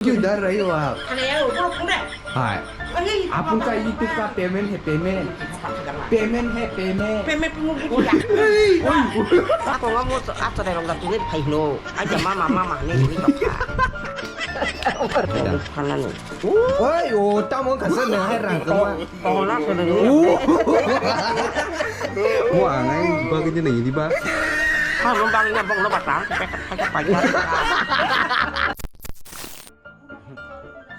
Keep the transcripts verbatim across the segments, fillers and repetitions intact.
क्यों डर रहे हो आप? Hai. Apun ka YouTube ka payment hai, payment. Payment hai, payment. Payment payment buji ya. Oi, oi. Ako nga mo ato dai rong da tu ni phai no. Ai ja mama mama ni ni to. Phanani. Oi, o tamo ka sa na hai rang ko. Mo angai ba ke ni ni ba. Ha no bang ya bang no ba ta.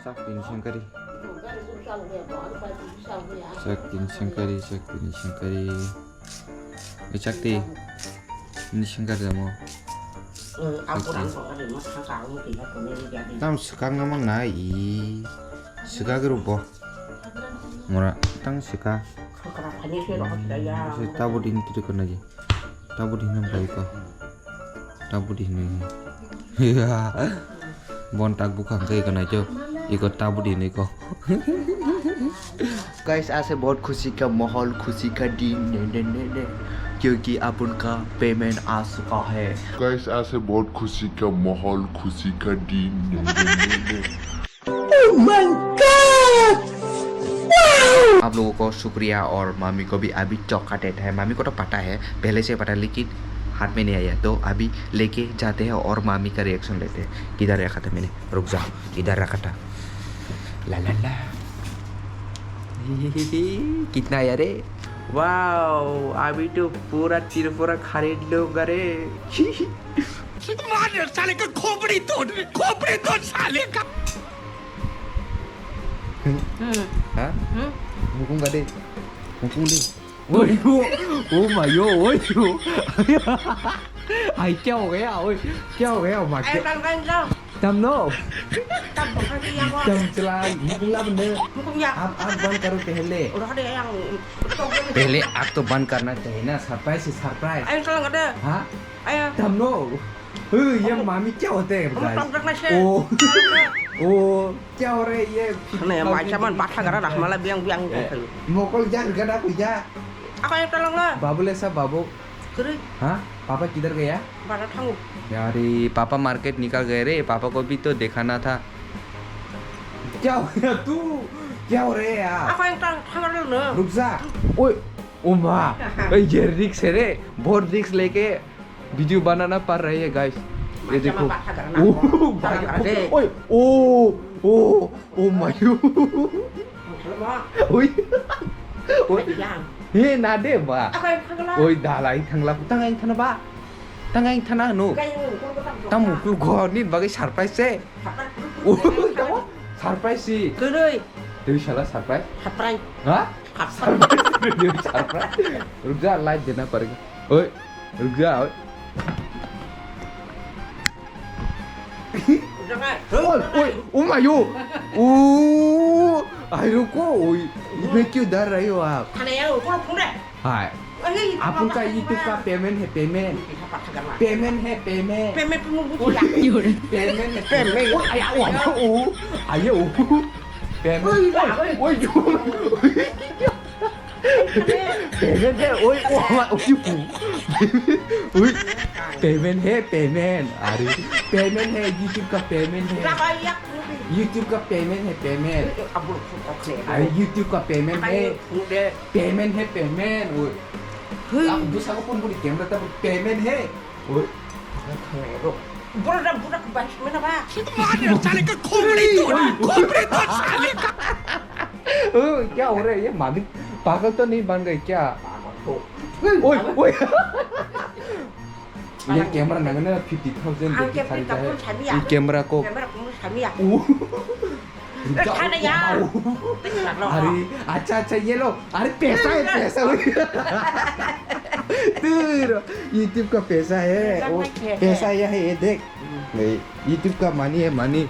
Sakti ni sengkari. Sakti ni sengkari, sakti ni sengkari. Eh, sakti. Ni sengkari damo. Tam sekang namang na i. Sekang rubo. Mura tang seka. Tabut ini tiri kena ji. Tabut ini bai ko. Tabut ini. Bon tak bukhang kai kena jo. Iko tabut ini ko. Guys, आज है बहुत खुशी का माहौल, खुशी का दिन, ने, ने, ने, ने, क्योंकि अपन का पेमेंट आ चुका है। गाइस, आज है बहुत खुशी का माहौल, खुशी का दिन, ने, ने, ने, ने। Oh my God! Wow! आप लोगों को शुक्रिया और मामी को भी अभी चौका देता है। मामी को तो पता है, पहले से पता है, लेकिन हाथ में नहीं आया। तो अभी लेके जाते हैं और मामी का रिएक्शन लेते हैं। किधर रखा था मैंने? रुक जाओ, इधर रखा था। ला ला ला। कितना आया रे? वाओ, अभी तो पूरा त्रिपुरा खरीद लूंगा रे। मार साले का खोपड़ी तोड़, खोपड़ी तोड़ साले का। Hmm. Ha? Hmm. Hukum gade. Hukum de. Oi, oh, oh my yo, oi, yo. Ai, क्या हो गया, oi, क्या हो गया, मा, Ai, क्या? Bang, bang, bang. Tam no. Tam, bang, bang, bang. Tam chala, hukum la bende. Hukum ya. Aap, aap band karo pehle. Udah deh yang. Pehle aap to band karna chahiye na, surprise hi surprise. Ai, kalau nggak ada. Ha? Ayo. Tam no. Hei, ye mami kya hote hai, guys? Tong rak na se. Oh. Oh, kya ho raha hai ye? Khana ya, mai chaman batha gara rahmala biang biang. Eh, mokol ja, gada kuya. Ako yang tolong lo. Babu le sa, babu. Kiri. Ha? Papa kidhar gaya? Bara thangu. Yare, papa market nikal gaye re, papa ko bhi to dekhana tha. Kya ho gaya tu? Kya ho raha hai yaar? Ako yang tang, thangar lo na. Ruk ja. Oi, o ma. Ei, ye risk hai re. Bahut risk leke video बनाना पड़ रही है गाइस। ये देखो। Oh, भाई, ओए, oh, oh, oh my। ओए। ओए। हे ना दे बा। ओए दाला, इ थांला, tangai thana ba। Tangai thana no। Tamu kul go ni bagai surprise se। Oh, surprise si। Kiri। Tui sala surprise। Surprise। Ha? Surprise। Surprise। Ruk ja, light dena padega। Oi, ruk ja, oi। Oi, oi, oh my yo। Oh, ai ruko, oi। Ye kyu dar rahe ho aap? Hai। Apun ka YouTube ka payment hai, payment। Payment hai, payment। Payment hai, payment। Payment hai, payment। Oh, aya, oh, aya, oh, aya, oh। Payment। Oi, oi, oi। Payment hai, oi, oh, ama, oi, pu। Oi, payment hai, payment। Are, payment hai, YouTube ka payment hai। YouTube ka payment hai, payment। Are, YouTube ka payment hai। Payment hai, payment, oi। Hui. Aku bisa aku pun budi camera tapi payment hai, oi। Bora da bora ke baik mana ba? मार साले का खोपड़ी तोड़, खोपड़ी तोड़ साले का। Oh, क्या हो रहा है? ये मालिक पागल तो नहीं बन गए क्या? Oi, oi। ये कैमरा नगने fifty thousand दे के खरीदा है। ये कैमरा को। Camera ko sami ya। Oh। Ruja, thana ya। Are, acha, acha, ye lo. Are, paisa hai, paisa hai। Dur, YouTube ka paisa hai। Paisa hai, ye dekh। Ye, YouTube ka money hai, money।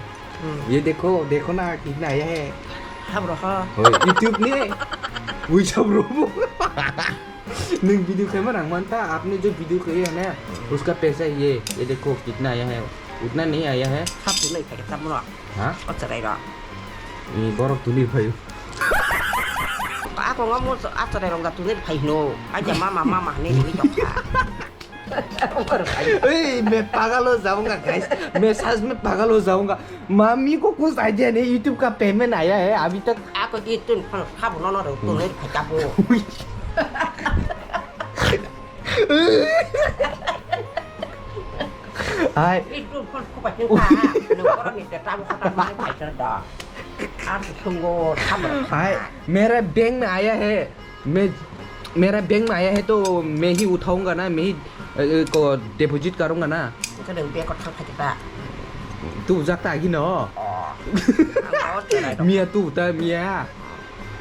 Ye dekho, dekho na, kitna aaya hai। Ham raha। Oi, YouTube ne। Ui, sab robo। Nung video khaima rang manta, apne jo video khaiye na, uska paisa ye, ye dekho kitna aaya hai, utna nahi aaya hai. Sab tu nahi phai tamno. Ha? Acha rai ra. Ni borok tuli phai. Ako ngam mo acha rai rong da tuli phai no. Aja mama mama ni ni jokha. ए, मैं पागल हो जाऊंगा, गाइस। मैं सच में पागल हो जाऊंगा। मम्मी को कुछ आइडिया नहीं, YouTube का पेमेंट आया है अभी तक। Ako itu phone khabu nono rw tunwi phaikabo. Hai. Itu phone khabu phaikabo. Nung orang ni tetap khabu phaikabo. Aku tunggu khabu. Hai, मेरा बैंक में आया है। मैं, मेरा बैंक में आया है तो मैं ही उठाऊंगा ना, मैं ही, अ, अ, को डिपॉजिट करूंगा ना। Khe nwng bag o thang phaikhe ta? Tu jakta agi no. Oh. Ang o cherai rok. Mia tu ta mia.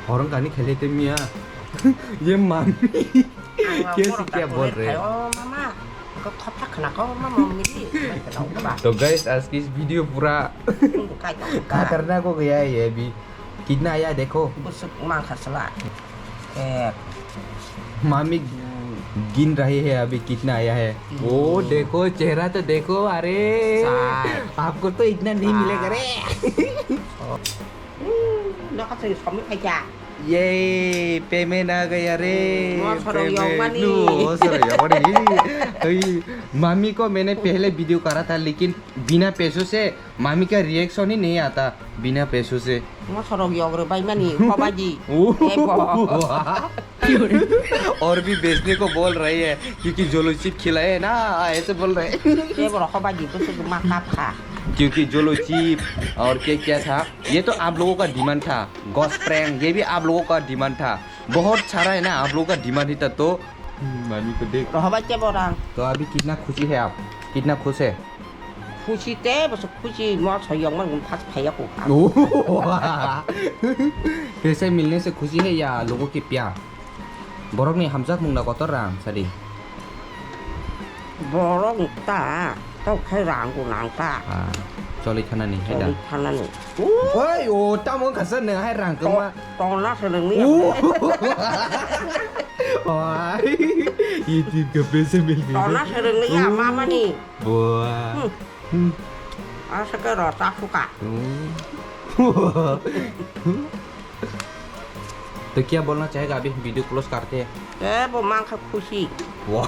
Horong kani khele te mia. Ye mami. Ang o Kesi borok kya ta bol re? Khai, oh, mama. Ko thopha khna ko, mama, mili. Mai khna ko ba. तो गाइस, आज की इस वीडियो पूरा Tung kai ta. खतरनाक हो गया है ये अभी। कितना आया देखो। Busuk mang khasla. Eh. मामी गिन रही है अभी कितना आया है। Hmm. ओ देखो, चेहरा तो देखो, अरे। Sai. आपको तो इतना नहीं मिलेगा रे। Hmm, no ka soi somi khai kya? ये पेमेंट आ गया रे। Hmm, mo sorok payment. Yong mani. नु, mo sorok yong mani. Oi, mummy को मैंने पहले वीडियो करा था, लेकिन बिना पैसों से मामी का रिएक्शन ही नहीं आता बिना पैसों से। Mo sorok yog rw bai mani, kobadi. Oh. Ebo. और भी बेचने को बोल रही है, क्योंकि जोलो चिप खिलाए ना, ऐसे बोल रहे हैं। Ebo rw kobadi, busuk ma kap kha. क्योंकि जोलो चिप और क्या क्या था, ये तो आप लोगों का डिमांड था। गॉस प्रैंक, ये भी आप लोगों का डिमांड था। बहुत सारा है ना, आप लोगों का डिमांड ही था, तो मामी को देख। Rw kobadi borang. तो अभी कितना खुशी है आप, कितना खुश है? Khusi te, bwswk khusi, mo soyong man phas phaiya kho. Oh. पैसे मिलने से खुशी है या लोगों की प्यार? Borok ni hamjak mung na kotor rang sadi. Borok ta, to khai rang ko nang ta. Ah, choli thana ni, hai da. Choli thana ni. Oi, o, tamo khasa nang hai rang ko ma. Tona se nang ni. Oh. Oi. YouTube ka पैसे मिल गए. Tona se nang ni, ama mani. Buah. Hmm. Hmm. Asa ke rota suka. Hmm. तो क्या बोलना चाहेगा अभी video close करते हैं? ए, वो मांग खा खुशी। वाह।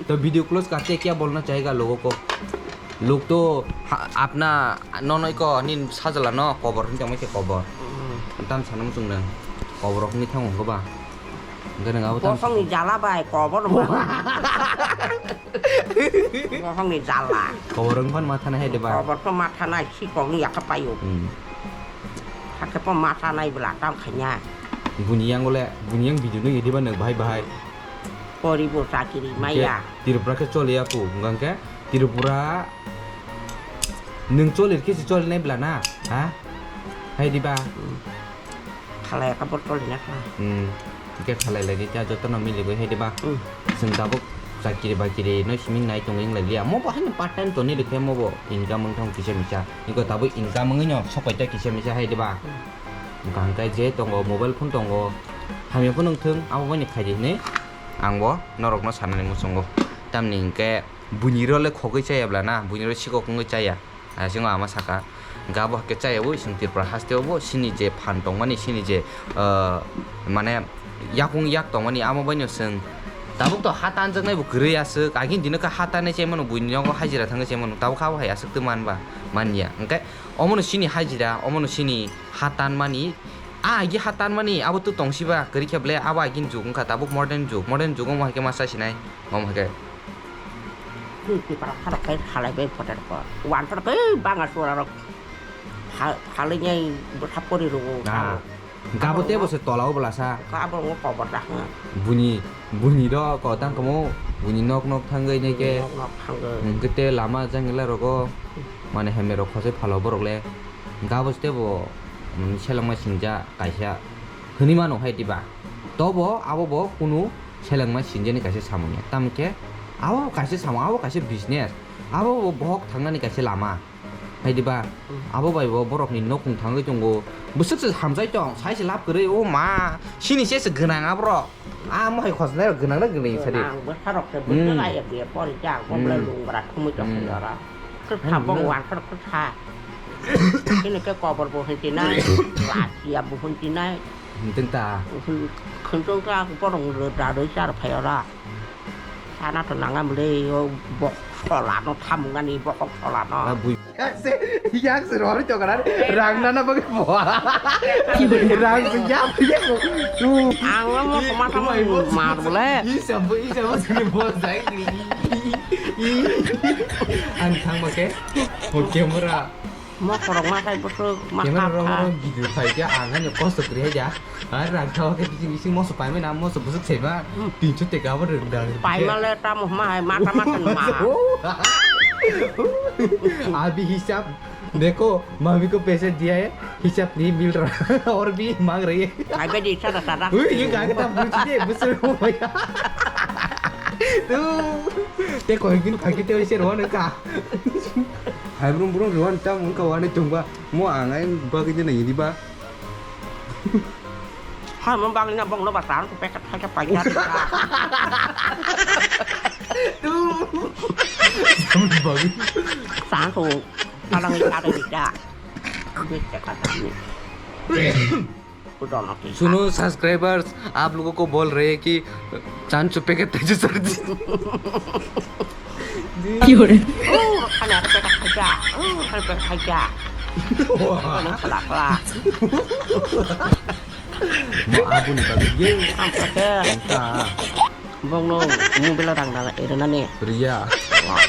तो वीडियो क्लोज करते हैं, क्या बोलना चाहेगा लोगों को? लोग तो हा-, अपना नोनो को नीन साजला नो कबर हिन तंगमोन के cover. Hmm. Tam sana muchung nang kobor rok ni thango ko ba. Hwnkhe nwng abo tamo Bosongni jala bai kobor rok. Bosongni jala. Kobor wng phano ma thanai hai de ba? Kobor to ma thanai, sikok wng ya kha paio. Hmm. Hakhe po ma thanai bwla tam khanya. Buni yang le, buni yang video nung ediba nung bahai bahai. Poribo chakiri maya. Tripura khe choliya pu, hwnkhe Tripura nwng cholir khe se cholinai bwla na, ha? Hai diba? Hmm. Khalai ka botol ni kha. Hmm. Hwnkhe khalai lai di ta joto no mili bai hai diba? Hmm. Chwng tabuk chakiri bakiri no simi nai tongwi wng lai liya. Mo bo haino part time toni rikhe mo bo income wng thang kisa misa. Iko tabuk income wngwi no sokoi ta kisa misa hai diba? Hmm. Hwnkhe je tongo mobile phone tongo. Hamya phone wng thung abo bai ni khai di hinwi ang bo norok no sanani muchungo. Tamni hwnkhe Buini role khogwi chaya bla na, buini role sikok wngwi chaya. Aswk ama saka, gabo hake chaya bo, chwng Tripura haste o bo, sini je phan tongmani, sini je, ah, mane, yakung yak tongmani, amo baino chwng tabuk to ha tanjaknai bo kwrwi aswk, agini dino khe ha tanwi chaimano, buini nogo hajira thangwi chaimano, tabuk ha bo hai aswk twi manba, manya. Hwnkhe omono sini hajira, omono sini ha tanmani, a agi ha tanmani, abo to tongsiba, kwrwi khe ble, abo agini jug wngkha, tabuk modern jug, modern jug omo hai khe ma chasinai, omo hai khe. Twi twi para phara khe khalai bai photar ko. Wan phara khe banga sura rok pha-, phalai nyai bwtha pori rwo. Ah. Gabo tei bo se tola o bwla sa. Ka abo ngo kobor da hwnga. Buni, buni ro ko tang kamo, buni nok nok thangwi nai khe. Nok nok thangwi. Hwnkhe te lama jangila rogo, mane hemai rok khosai phalo borok le. Gabo se tei bo, mm, selengma singja kaisa hwnwi mano hai diba. Tobo abo bo kunu selengma sinjani kaisa samung ya. Tamo khe abo kaisa samung, abo kaisa business. Abo bo bohok thangnani kaisa lama. Hai diba? Hmm. Abo bai bo borokni nokung thangwi tongo. Bwswk se hamjai tong, sai se lab kwrwi, o ma, sini se se gwnang aborok. A mohai khosnai rok gwnang na gwnang sadi. Gwnang bwsa rok se bwswk Hmm. ayek ya pori jak, Hmm. oblai lung bwra thumui tong Hmm. ora. Kwtha Hmm. bong wan khor kwtha. Chini khe kobor bo hwnti nai, lachiya bo hwnti nai. Hwnti ta. Khunchung ta borok rwda rwi char phai ora. Sana to nangam le, o bok sola no thamung ani bok sola no. Ah, bui. Yak se, yak se rori to kana, rang nana bagi bo. Rang se yak, yak. Tu. Ang mo koma thamung mar bole. Isa bo, isa bo sini bo jai. Ang thang make. Oke mura. Mokorok ma khai bwswk ma Camera kap rok kha. Video khai khe ang ani kosto kwrwi hai da. Ar rang thawa khe bising bising moso paimani na moso bwswk saiba. Hmm. Tinso teka abo rwng da. Paima le tamo ma hai mata mata ma. Abhi hisab dekho, mami ko paisa diya hai, hisab nahi mil raha aur bhi mang rahi hai. Khai be di sada sada. Ui, ye ga ta buji de, bwswk bhaiya. Tu, te koi din khai khe te se ro ne ka. Hai brum brum ro ta mun ka wa ne chungba. Mo ang ai bagwi de nai di ba. Hai mo bagwi na bong no ba tan ko pek thai ka pai ka. Bagwi. Tan ko alang ni ka de da. Bek ka ta ni. Suno subscribers, आप लोगों को बोल रहे हैं कि चांद चुप्पे के तेजू सर जी। क्यों रे? Wah. Mau abu nih, Bang. Ye. Entah. Bong no, mobile rang rang, eh, nani. Ria. Wah.